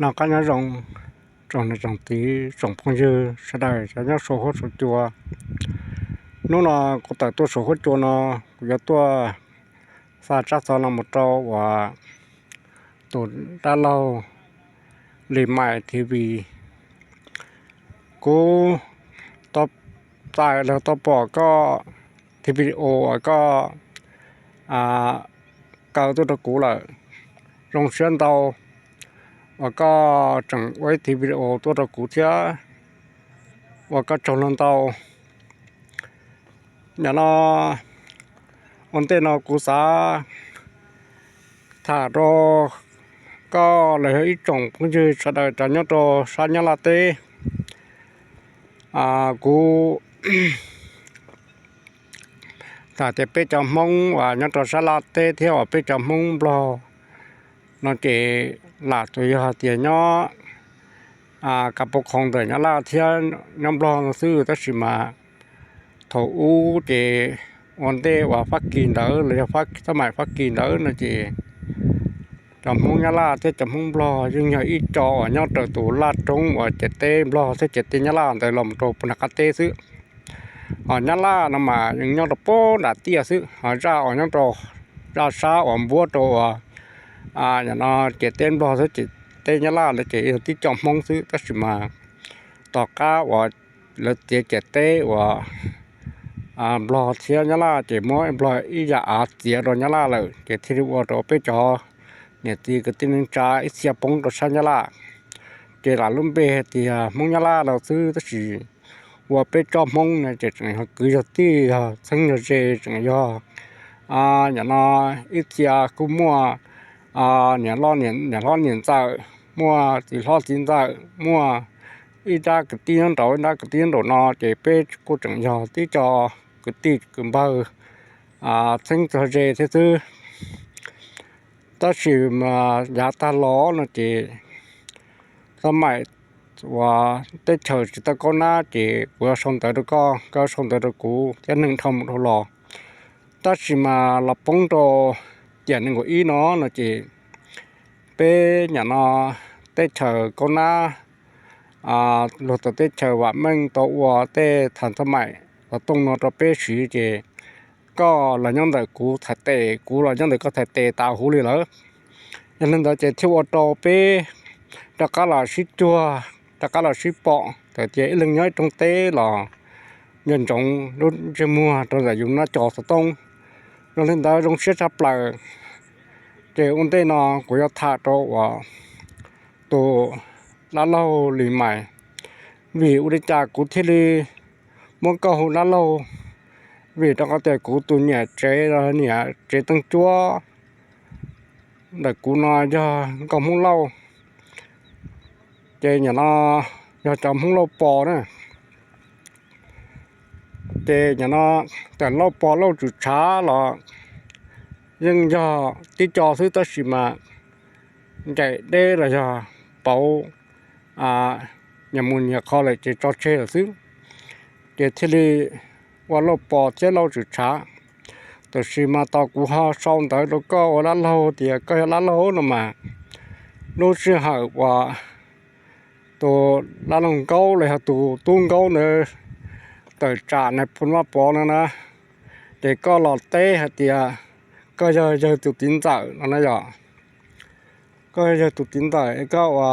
Noj qab nyob zoo tsoom niam tsoom txiv tsoom phooj ywg sawv daws cov nyob saum huab saum cua. Hnub no kuv tawm tuaj saum huab cua no, kuv yuav tuaj xa tsab xov no mus rau uas tus dab laug Lis Mais T V. Kuv tau txais los tau pom koj thiab video uas koj kaw tuaj rau kuv lawm. Zoo siab ntau uas koj tseem ua ib thiv video tuaj rau kuv thiab, ua koj tsaug ntau. Nim no ua ntej no kuv xav tham rau koj los yog ib tsoom phooj ywg sawv daws cov nyob rau sab Nyab Laj teb. Kuv tham tias peb cov Hmoob uas nyob rau sab Laj teb thiab uas peb cov Hmoob Nplog no ces lam tsuas yog tias nyob ka pov khoov ntawm Nyab Laj thiab nyob Nplog no xwb, tab sis mas thaum ub ces ua ntej uas Fab Kis ntawd los yog txoj maim Fab Kis ntawd no ces cov Hmoob Nyab Laj thiab cov Hmoob Nplog yeej yog ib co uas nyob raws tus laj roob uas ciam teb Nplog thiab ciam teb Nyab Laj ntawd los rau puag nram qab teb xwb. Ho Nyab Laj no mas yeej nyob rau puag nram tiaj xwb, ho zaj uas nyob rau zaj sab uas npuab rau uas nim no ciam teb Nplog thiab ciam teb Nyab Laj lawv ces yog tib co Hmoob xwb, tab sis mas tom qab uas lawv txiav ciam teb uas Nplog thiab Nyab Laj ces muab Nplog ib yam av txiav rau Nyab Laj lawm ces thiaj li ua rau peb cov niam txiv kwv tij neej tsa ib txhia poob rau sab Nyab Laj. Ces lam lub npe hais tias Hmoob Nyab Laj los xwb, tab sis ua peb tsob Hmoob no ces tseem yog kwv yog tij, yog txheeb yog ze, tseem yog nim no ib txhia kuj muaj niam hlob niam ntxawm, muaj txiv hlob txiv ntxawm, muaj ib rab kwv tij nyob nraud ib rab kwv tij nyob nraum no ces peb kuj tseem yog tib co kwv tij kwv npawg txheeb txog ze thiab xwb. Tab sis mas yav tag los no ces txoj maim uas teb chaws tsis tau kaub nab ces kuv yuav sau ntawv rau koj, koj sau ntawv rau kuv thiab neeg dhau mus dhau los. Tab sis mas los poob rau tiam nees nkaum ib no no ces peb nim no teb chaws kaub nab, luag tau teb chaws vam meej tau ua tej thav txoj maim xov tooj no rau peb siv ces koj los nyob ntawm kuv txhais tes, kuv los nyob ntawm koj txhais tes tas huv li lawm. Yog li ntawd ces thiaj ua rau peb rov qab los sib cuag, rov qab los sib pom, txawm tias ib leeg nyob ib rooj teb los nco ntsoov lub ntsej muag rau ntawm yus nab co xov tooj. Yog li ntawd zoo siab tshaj plaws. Ces ua ntej no kuv yuav tham rau uas tus dab laug Lis Mais, vim ua li cas kuv thiaj li muab koj hu dab laug? Vim rau qhov tias kuv tus niam tsev, niam tsev teej cuab ntawm kuv no yog nkauj Hmoob Lauj, ces nim no yog cov Hmoob Lauj Pos na. Ces nim no tam Lauj Pos Lauj Tswm Tshav los yeej yog tib co xwb, tab sis mas ncaim deb los yog pauv nyias mus nyias qho lawm ces tso tseg lawm xwb, ces thiaj li ua Lauj Pos thiab Lauj Tswm Tshav. Tab sis mas tos kuv ho sau ntawv rau koj ua dab laug tias koj yog dab laug no mas, lub sij hawm uas tus dab laug Nkaub los yog tus tub Nkaub ntawd tawm tsam nais phoo Vaj Pov no na, ces koj los teb hais tias koj yog yawg tus txiv ntxawm no na yom. Koj yog yawg tus txiv ntxawm, koj ua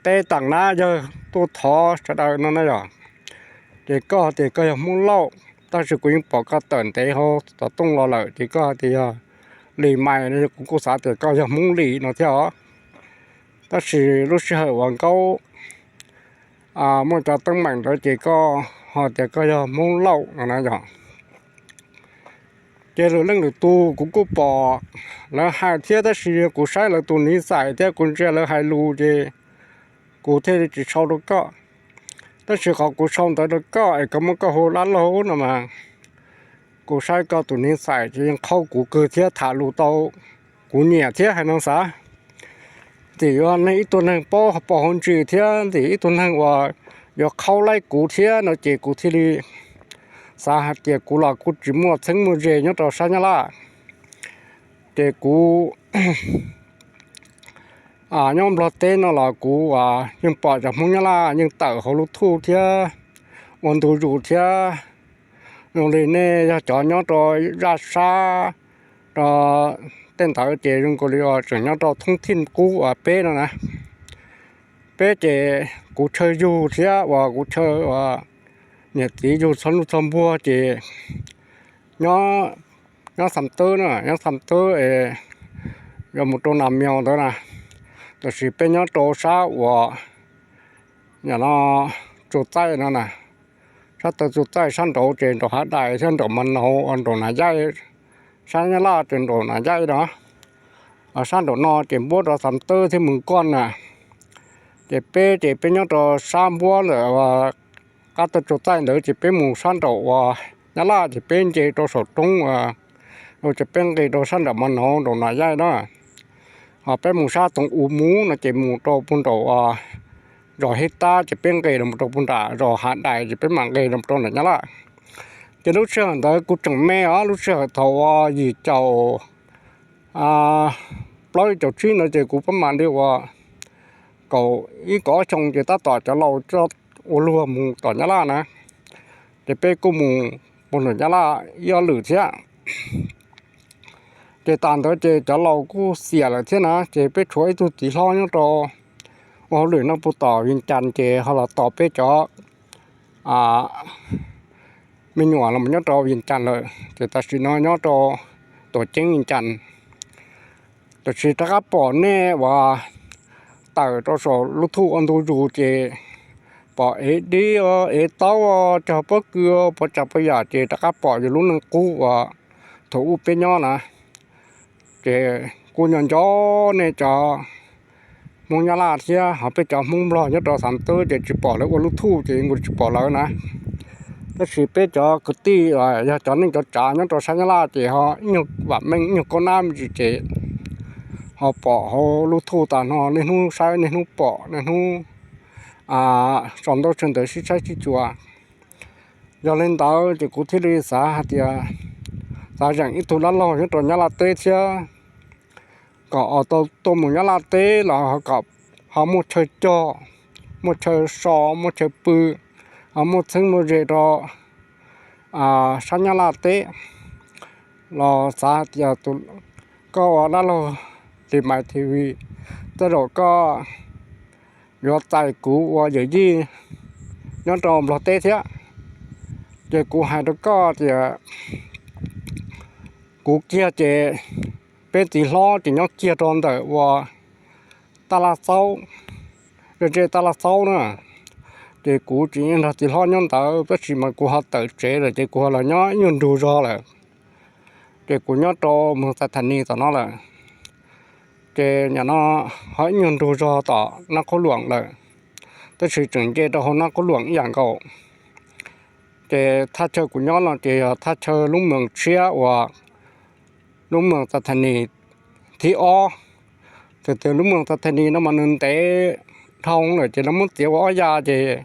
teb tam nab yawg tuaj thov sawv daws no na yom. Ces koj hais tias koj yog Hmoob Lauj, tab sis kuv yeej pom koj tawm ntev hauv xov tooj los lawm, ces koj hais tias yog Lis Mais no, kuv kuj xav tias koj yog Hmoob Lis no thiab os. Tab sis lub sij hawm uas Nkaub muaj cov teeb meem ntawd ces koj ho tias koj yog Hmoob Lauj no na yom. Ces lwm leej lwm tus kuv kuj pom lawv hais thiab, tab sis kuv saib lawv tus niv xais thiab kuv ntsia lawv hais lus ces kuv thiaj li tsis sau rau koj. Tab sis qhov kuv sau ntawv rau koj es koj muab koj hu dab laug no mas, kuv saib koj tus niv xais ces yeej qhaub kuv kawg thiab tham lus tau kuv nyiam thiab hais no xav. Ntxim yuav neeg ib tug neeg paub pom hauv ntsis thiab ntxim ib tug neeg uas yuav qhaub laib kuv thiab no ces kuv thiaj li xav hais tias kuv los kuj tsis muaj txheeb muaj ze nyob rau sab Nyab Laj, ces kuv Nyob Nplog teb no los kuv yeej pom cov Hmoob Nyab Laj yeej tawm hauv lub thuj thiab ua ntu zus thiab. Zoo li nej yog cov nyob rau zaj sab rau tej ntawd ces zoo nkaus li uas tseem nyob rau thoob thij qub uas peb no na. Peb ces kuv chaw yug thiab uas kuv chaw uas niam txiv yug txog nuj txog npuag ces nyob Xam Twb na, nyob Xam Twb es yuav mus rau Nas Mios ntawd na. Tab sis peb nyob rau sab uas no Tsu Txaij no na, sab taw Tsu Txaij sab nraud ces nraum Hav Dais thiab nraum Mas Naus, nraum Nas Yaij, sab Nyab Laj ces nraum Nas Yaij no. Sab nraum no ces npuab rau Xam Twb thiab Mus Koj na. Ces peb ces peb nyob rau sab npuab ntawm qab taw Tsu Txaij ntawd ces peb mus sab nraum uas Nyab Laj ces peb nce rau saum roob uas, ces peb nqis rau sab nraum Mas Naus nraum Nas Yaij na. Ho peb mus sab Toov Us Mus no ces mus rau puag nraum uas zos Hib Tab ces peb nqis los rau puag nram zos Hav Dais ces peb mam nqis los rau nram Nyab Laj. Ces lub sij hawm ntawd kuv tseem me os, lub sij hawm thaum uas yim caum plaub yim caum tsib ntawd ces kuv pab mam li uas kaum ib kaum ob xyoo ces tab tom cov laus coj ua luag mus tom Nyab Laj na. Ces peb kuj mus puag nram Nyab Laj ib ob lwm thiab. Ces tas ntawd ces cov laus kuj xiam lawm thiab na, ces peb tshuav ib tug txiv hlob nyob rau ua hauj lwm noj puv tom Vias Cas ces ho los tos peb cov me nyuam los nyob rau Vias Cas lawm, ces tam sim no nyob rau Tuam Ceeb Vias Cas. Tab sis rov qab pom nej uas tawm rau saum lub thuj ua ntu zus ces pom ev dib, ev taub, cog pob kws, puas tsav puas yam ces rov qab pom yus lub neej qub uas thaum ub peb nyob na. Ces kuj nco nco nej cov Hmoob Nyab Laj thiab ho peb cov Hmoob Nplog nyob rau Xam Twb ces tsis pom lawv ua lub thuj ces nkaus tsis pom lawv na. Tab sis peb cov kwv tij yog cov neej cov tsav nyob rau sab Nyab Laj ces ho ib nyuag vam meej ib nyuag kaub nab me ntsis ces ho pom hauv lub thuj tas no, niaj hnub saib niaj hnub pom niaj hnub tsaus ntuj tsaus ntawv sib saib sib xyuas. Yog li ntawd ces kuv thiaj li xav hais tias xav zeem ib tug dab laug nyob rau Nyab Laj teb thiab, kom tau tuaj mus Nyab Laj teb los kom ho muaj chaw cog, muaj chaw so, muaj chaw pw, ho muaj txheeb muaj ze rau sab Nyab Laj teb. Los xav hais tias koj ua dab laug Lis Mais T V, tej zaum koj yuav txais kuv ua yawm yij nyob rau Nplog teb thiab. Ces kuv hais rau koj tias kuv kiag ces peb txiv hlob ces nyob kiag rau ntawm ua Taj Laj Xaub, ze Taj Laj Xaub na. Ces kuv tseem nrog txiv hlob nyob ntawd tab sis mas kuv ho tawm tsev lawm ces kuv ho los nyob ib nyuag nrug zog lawm. Ces kuv nyob rau moos Xas Thas Nis tom no lawm. Ces nim no ho ib nyuag nrug zog tom Nab Qhob Luam lawm, tab sis tseem nce rau hauv Nab Qhob Luam ib yam nkaus. Ces thaj chaw kuv nyob no ces yog thaj chaw lub moos tshiab uas lub moos Xas Thas Nis thib ob. Txawm tias lub moos Xas Thas Nis no mas nws ntev dhau lawm ces lawv muab txiav ua ob yav ces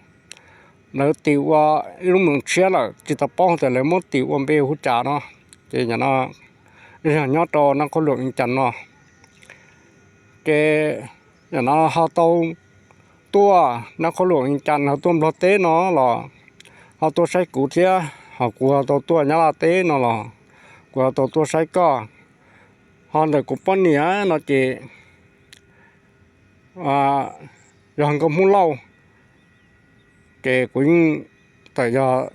lawv tis ua ib lub moos tshiab lawm, tsis tau paub tias lawv muab tis ua npe hu cas no. Ces nim no yog nyob rau Nab Qhob Luam Vias Cas no. Ces nim no ho tau tuaj Nab Qhob Luam Vias Cas ho tuaj Nplog teb no los ho tuaj saib kuv thiab, ho kuv ho tau tuaj Nyab Laj teb no los kuv ho tau tuaj saib koj. Ho ntawm kuv poj niam no ces yog Nkauj Hmoob Lauj, ces kuv yeej txawm yog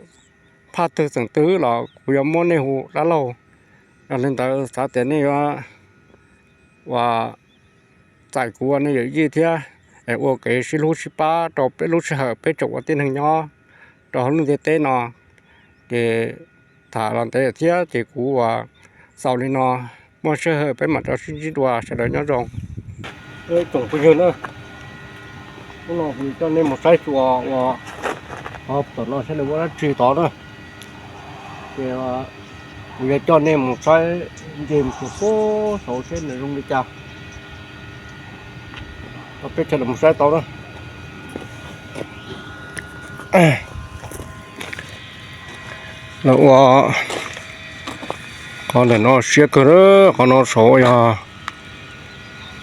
phaj twg xeem twg los kuv yuav muab nej hu dab laug. Yog li ntawd xav tias nej yuav ua txais kuv ua nej yawm yij thiab es ua kev sib hlub sib pab rau peb lub sij hawm peb tseem ua tib neeg nyob rau hauv lub ntiaj teb no. Ces tham los ntev thiab ces kuv ua xaus li no, muaj sij hawm peb mam rov sib ntsib dua, sawv daws nyob zoo. Tsoom phooj ywg na, hnub no kuv coj nej mus saib xyuas ua tom no saib nws muaj dab tsi tod na. Ces kuv yuav coj nej mus saib, nce mus txog puag saud seb nws zoo li cas. Peb sawv daws mus saib tau na. Lawv ua qhov ntawm no siab kawg, qhov no saud yog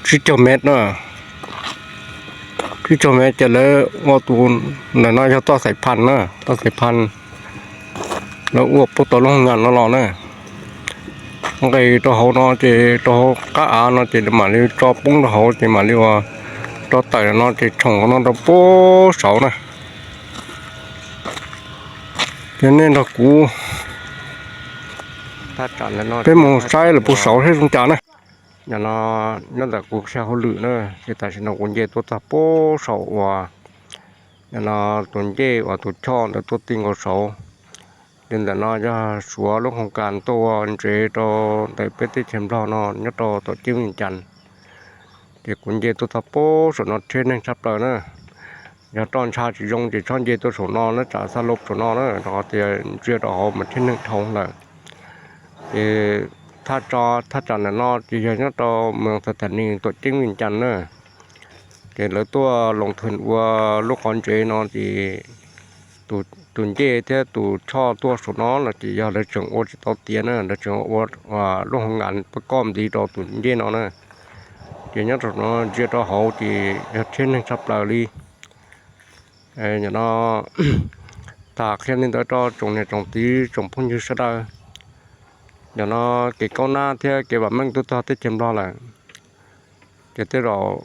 tsib caug mev na. Ib tsoom me ces lawv ua tus ntawm no yog toj xaim phas na, toj xaim phas, lawv ua puag tom lub hoo nas no los na. Nqis rau hauv no ces rau hauv qab av no ces mam li tso poob rau hauv ces mam li ua rau tawm no ces tshoom no rau puag saud na. Ces nej nrog kuv peb mus saib lawm puag saud seb zoo cas na. Nim no nyob ntawm kuv sab hauj lwm na, ces tam sim no kuv nce tuaj txog puag saum uas nim no tus ncej uas tus choj ntawd tuaj ti nkaus saud. Ces ntawm no yog Suav lub hoo kas tuaj ua ntsev rau ntawm peb teb chaws Nplog no nyob rau tom Ceeb Vij Cas. Ces kuv nce tuaj txog puag saum no rhiab neeg tshaj plaws na. Yog roj ntsha tsis zoo ces txhob nce tuaj saum no na, tsam xa loj saum no na, rau qhov tias ntsia rau hauv mas rhiab neeg dhau lawm. Ces thaj tsam ntawm no ces yog nyob rau moos Tha Thas Nis tom Ceeb Vij Cas na. Ces lawv tuaj loos thwm ua lub qhov ntsev no ces tus ncej thiab tus choj tuaj saum no no ces yog lawv tseem ua tsis tau tiav na, lawv tseem ua lub hoo nas pab koj ntiv rau tus ncej no na. Ces nyob rau no ntsia rau hauv ces yog rhiab neeg tshaj plaws li. Nim no tham qhia li ntawd rau tsoom niam tsoom txiv tsoom phooj ywg sawv daws. Nim no kev kaub nab thiab kev vam meej twb txog teb chaws Nplog lawm, ces tej zaum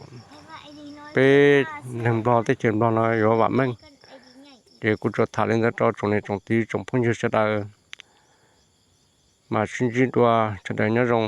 peb neeg Nplog teb chaws Nplog no yuav vam meej. Ces kuv tsuas tham li ntawd rau tsoom niam tsoom txiv tsoom phooj ywg sawv daws, mam sib ntsib dua, sawv daws nyob zoo.